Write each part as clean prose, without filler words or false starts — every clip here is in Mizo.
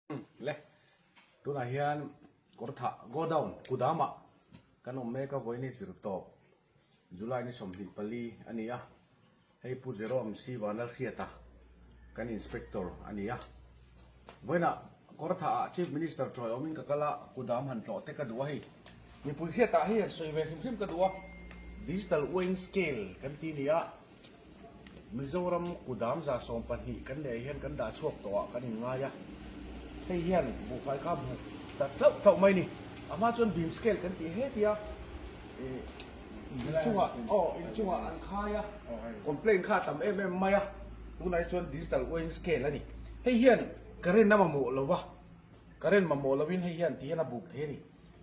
Le, tunah hian kawrthah godown Kudamah kan awm mek a, vawiin hi zir tawp July ni 24 a ni a, hei Pu Jerome C Vanlalhriata kan inspector a ni a. Vawiinah kawrthah ah Chief Minister chawi awmin ka kal a, Kudam han tlawh te ka duh a hei. Mipui hriatah hei han sawi ve hrim hrim ka duh a, Digital Weighing Scale kan ti ni a, Mizoram kudam 12% kan neih hian kan dah chhuak tawh ah kan inngai a, hei hian buhfai kha buk ta tlauh tlauh mai a ni. A hma chuan beam scale kan tih he tia ih inchungah aw inchungah an khai a, complaint kha a tam em em mai a, tunah hi chuan digital weighing scale a ni. Hei hian current a mamawh lo va, current mamawh lovin hei hian ti hian a buk thei a ni.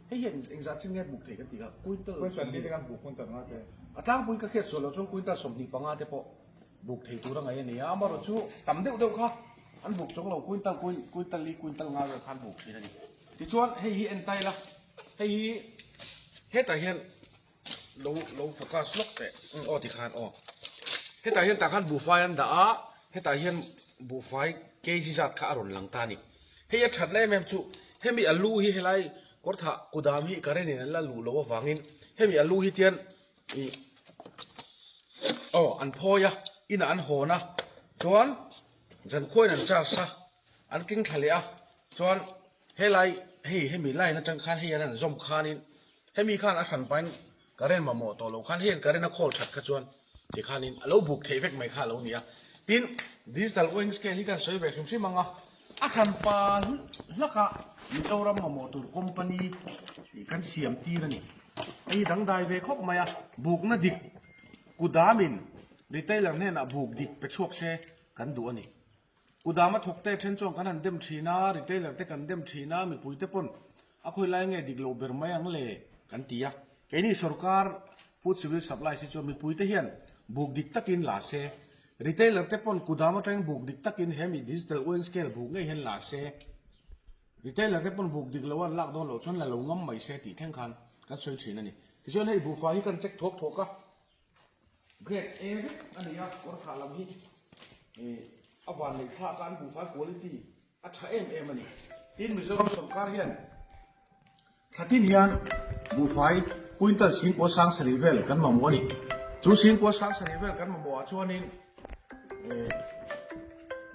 Hei hian engzah chin nge buk thei kan tih kha quintal Quintal li te kan buk quintal nga te. A tlangpui ka hriat sual loh chuan quintal 25 te pawh buk thei tur a ngaih a ni a, amaherawh chu tam deuh deuh kha an buk chuang lo quintal quintal li quintal nga vel kha an buk thin a ni. Tichuan hei hi en ta ila hei hi hetah hian lo lo focus lawk teh aw tikhan aw hetah hian tah khan buhfai an dah a hetah hian buhfai kg zat kha a rawn lang ta a ni. Hei a thatna em em chu hemi a lu hi helai kawrthah kudam hi current in an la luh loh avangin hemi a lu hi tian ih aw an phawi a inah an hawn a chuan zankhuain an charge a an keng thla leh a chuan helai hei hemi line atang khan hei an han zawm khanin hemi khan a hran pahin Current mamawh tawh loh khan heng current a khawl that kha chuan ti khanin a lo buk theih vek mai kha a lo ni a. Tin, digital weighing scale hi kan sawi ve hrim hrim ang a, a hranpa hlaka Mizoram mamawh tur company kan siam tir a ni. Hei hi dangdai ve khawp mai a, bukna dik kudamin retailer hnenah buk dik pe chhuak se kan duh a ni. Kudama thawkte then chuan kan han dem thin a, retailer te kan dem thin a, mipuite pawn a khawi lai nge dik loh ber mai ang le kan ti a. Keini sorkar Food Civil Supplies hi chuan mipuite hian buk dik takin la se, retailer te pawn kudam atangin buk dik takin he mi digital weighing scale buk ngei hian la se, retailer te pawn buk dik lo an lak dawn loh chuan la lo ngam mai se tih thleng khan kan sawi thin a ni. Tichuan hei buhfai hi kan check thuak thuak a. Grade A vek a ni a, kawr thah lam hi a van neih thlak a, an buhfai quality a tha em em a ni. Tin, Mizoram sawrkar hian thlatin hian buhfai quintal singkua sang sarih vel kan mamawh a ni. Chu singkua sang sarih vel kan mamawh ah chuanin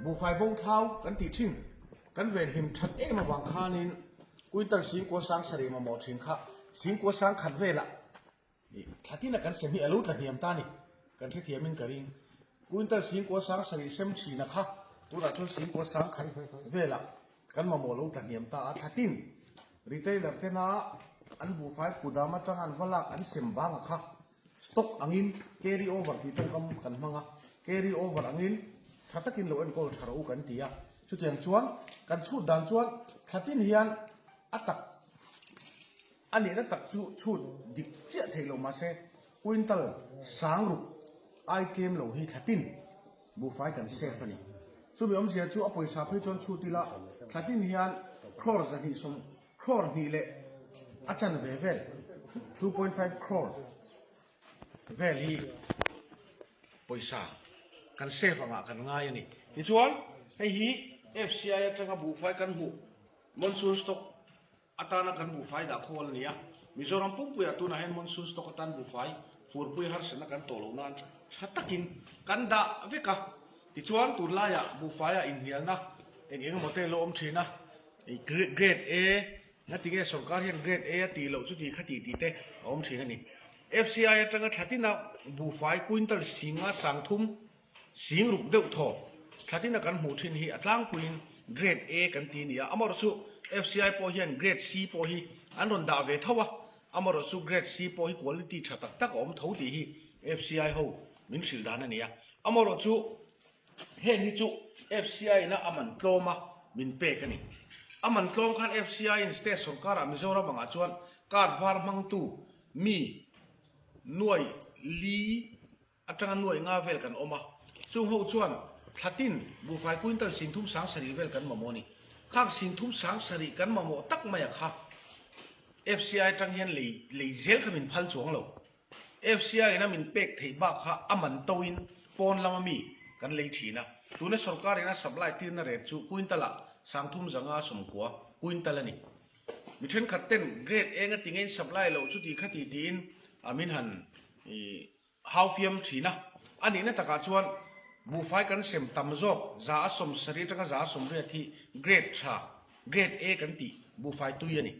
buhfai bo thlau kan tih thin, kan venhim that em avang khanin quintal singkua sang sarih mamawh thin kha singkua sang khat velah Thla tina kan sem hi a lo tla hniam ta a ni. Kan hrethiamin ka ring. Quintal singkua sang sarih sem thina kha tunah chuan singkua sang khat velah kan mamawh lo tla hniam ta a. Thla tin retailer tena an buhfai kudam atanga an va lak an sem banga kha stock angin carry over tih tawngkam kan hmang a. Carry over angin tha takin lo enkawl tha rawh u kan ti a. Chutiang chuan kan chhut dan chuan thla tin hian a tak A nihna tak chu chhut dik chiah thei lo mahse quintal sang ruk ai tlem lo hi thlatin buhfai kan save a ni. Chumi awmzia chu a pawisa phei chuan chhut ila thlatin hian crore 200 crore hnih leh a chanve vel, 2.5 crore, vel hi pawisa kan save angah kan ngai a ni. Tichuan hei hi FCI atanga buhfai kan hmuh monsoon stock Atana kan buhfai dah khawl a ni a, Mizoram pumpuiah tunah hian monsoon stock atan buhfai furpui harsatna kan tawh loh nan tha takin kan dah vek a. Tichuan tunlaiah buhfaiah inhnialna eng eng emaw te lo awm thin a, Grade A ngatinge sorkar hian Grade A a tih loh chuti kha tih tih te a awm thin a ni. FCI atanga thla tina buhfai quintal singa sangthum Sing ruk deuh thaw thlatin a kan hmuh thin hi a tlangpuiin Grade A kan ti a ni a, amaherawh chu FCI pawh hian Grade C pawh hi an rawn dah ve tho a, amaherawh chu Grade C pawh hi quality tha tak tak a awm tho tih hi FCI ho min hrilh dan a ni a, amaherawh chu heng hi chu FCI ina a man tlawm a min pek a ni. A man tlawm khan FCI in state sorkarah Mizoram angah chuan card var hmangtu mi nuai li Atanga nuai nga vel kan awm a, chung ho chuan thlatin buhfai quintal 30 70 vel kan mamawh a ni. Khang 30 70 kan mamawh tak mai a kha FCI atang hian lei lei zel kha min phal chuang lo. FCI in a min pek theih bak kha a man to in pawn lama mi kan lei thin a. Tuna sorkar in a supply tirna rate chu quintal ah. 35 quintal a ni. Mi thenkhat ten grade eng a ti ngein supply loh chuti khati tiin min han hau fiam thin a. A nihna takah chuan buhfai kan sem tam zawk 70 atanga 80 hi grade tha, grade A kan tih buhfai tui a ni.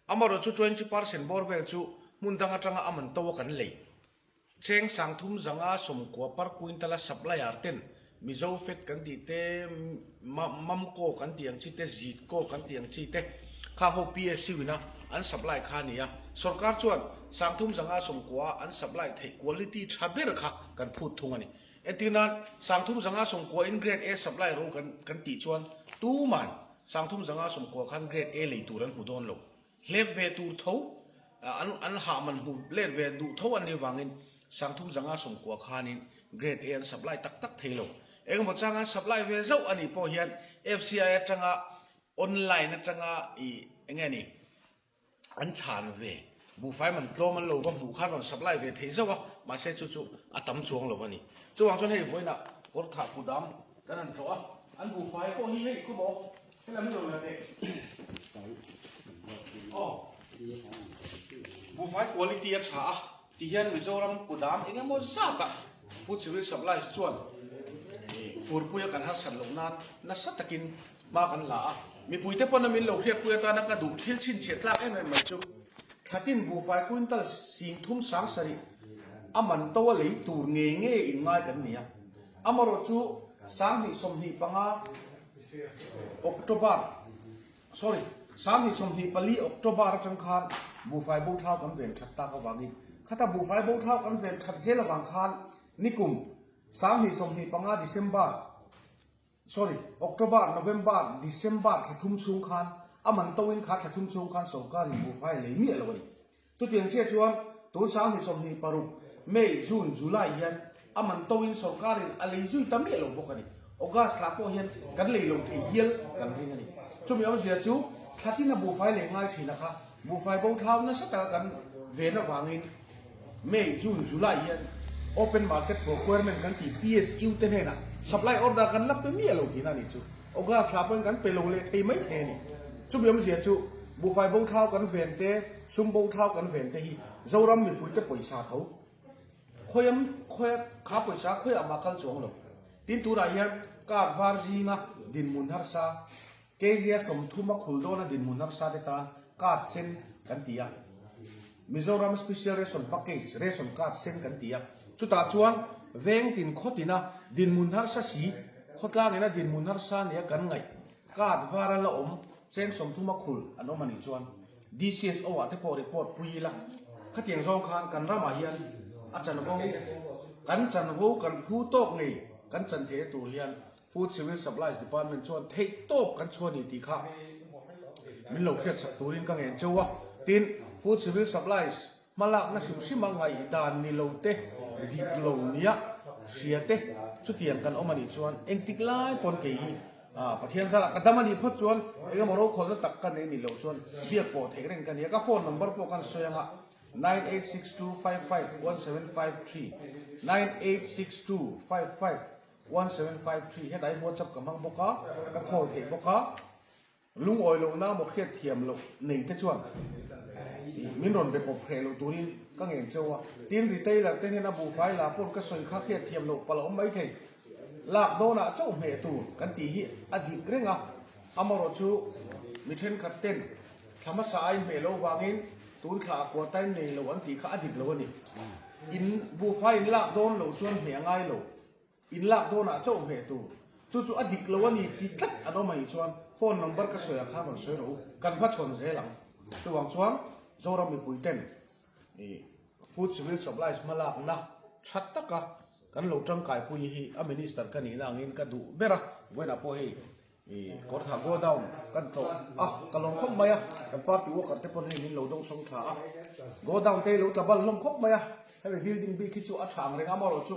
Amaherawhchu 20% bawr vel chu hmun dang atanga a man to a kan lei. Cheng 3590 per quintal a supplier ten Mizo Fed kan tih te, Mamco kan tih ang chi te, Zitco kan tih ang chi te kha ho PSU ina an supply kha a ni a. Sorkar chuan 3590 a an supply theih quality tha ber kha kan phut thung a ni. Entir nan 3590 in grade A supply ro kan kan tih chuan tuman 3590 khan grade A lei tur an hmu dawn lo. Hlep ve tur tho, an an hah man hmu let ve duh tho an nih vangin 3590 khanin Grade A an supply tak tak thei lo. Engemaw chang an supply ve zauh a nih pawh hian FCI atanga online atanga ih enge ni an chhan ve buhfai man tlawm an lo va hmuh khan rawn supply ve thei zauh a, mahse chu chu a tam chuang lo a ni. Chuvang chuan hei vawiinah kawrthah kudam kan han tlawh a, an buhfai pawh hi hei khawmaw Helam hi lo la teh. Aw. Buhfai quality a tha a, tihian Mizoram kudam eng emaw zat ah Food Civil Supplies chuan furpui a kan harsat loh nan nasa takin hma kan la a. Mipuite pawn a min lo hriatpui atana ka duh thil chhinchhiah tlak em em mai chu thlatin buhfai quintal 37,000 a man to a lei tur ngei ngei in ngai kan ni a. Amarawh chu 2025 October, sorry, 2024 October atang khan buhfai bo thlau kan ven that tak avangin khata buhfai bo thlau kan ven that zel avang khan nikum 2025 December, sorry, October, November, December thla thum chhung khan a man to in kha thla thum chhung khan sorkarin buhfai a lei miah lo a ni. Chutiang chiah chuan tun 2026 May, June, July hian a man toin sorkarin a lei zui ta miah lo bawk a ni. August thla pawh hian kan lei lo thei hial kan ring a ni. Chumi awmzia chu thla tin a buhfai lei ngai thin a kha buhfai bo thlau nasa taka kan ven avangin May, June, July hian Open Market Procurement kan tih PSU te hnenah supply order kan la pe miah lo tihna a ni chu. August thla pawhin kan pe lo leh thei mai thei a ni. Chumi awmzia chu buhfai bo thlau kan ven te, sum bo thlau kan ven te hi Zoram mipuite pawisa tho. Khawiam khawi kha pawisa khawiah mah kal chuang lo. Tin tunah hian card var zinga dinhmun harsa, KZia 30 a khul dawna dinhmun harsa te tan card sen kan ti a. Mizoram Special Ration Package, Ration Card sen kan ti a. Chutah chuan veng tin khaw tina dinhmun harsa si, khawtlang ina dinhmun harsa nia kan ngaih card var a la awm cheng 30 a khul an awm a nih chuan DCSO ah te pawh report pui ila. Khatiang zawng khan kan ramah hian a chanvo, kan chanvo kan phu tawk ngei kan chan theihna tur hian Food Civil Supplies Department chuan theih tawp kan chhuah ni tih kha min lo hriatsak turin ka ngen cheu a. Tin, Food Civil Supplies hmalakna hrim hrima ngaihdan ni lo te, dik lo nia hria te chutiang kan awm a nih chuan engtik lai pawn kei hi Pathian zarah ka dam a nih phawt chuan engemaw rokhawlna tak ka nei nih loh chuan biak pawh theih reng ka ni a. Ka phone number pawh kan sawi anga 9862551753, 986255 1753 Hetah hi WhatsApp ka hmang bawk a, ka call theih bawk a, lungawi lohna maw hriat thiam loh nei te chuan min rawn be pawp hreh loh turin ka ngen cheu a. Tin, retailer te hnena buhfai la pawn ka sawi kha hriat thiam loh palh a awm mai thei. Lak dawnah chauh hmeh tur kan tih hi a dik reng a, amarawh chu mi thenkhat ten thla hmasa a inhmeh loh vangin tun thla a quota in nei lo an tih kha a dik lo a ni. In buhfai in lak dawn loh chuan hmeh a ngai lo. In lak dawnah chauh hmeh tur. Chu chu a dik lo a ni ti tlat an awm a nih chuan phone number ka sawi ah khan rawn sawi rawh u. Kan hmachhawn zel ang. Chuvang chuan Zoram mipui ten Food Civil Supplies hmalakna tha taka kan lo tangkaipui hi a Minister ka nihna angin ka duh ber a. Vawiinah pawh hei I kawrtha go down kan tlawh a, ka lawm khawp mai a, kan party worker te pawn hei min lo dawng sawng tha a, go down te hi lo tla bal hlawm khawp mai a, hemi building bik hi chu a tha ang reng a, amaherawhchu.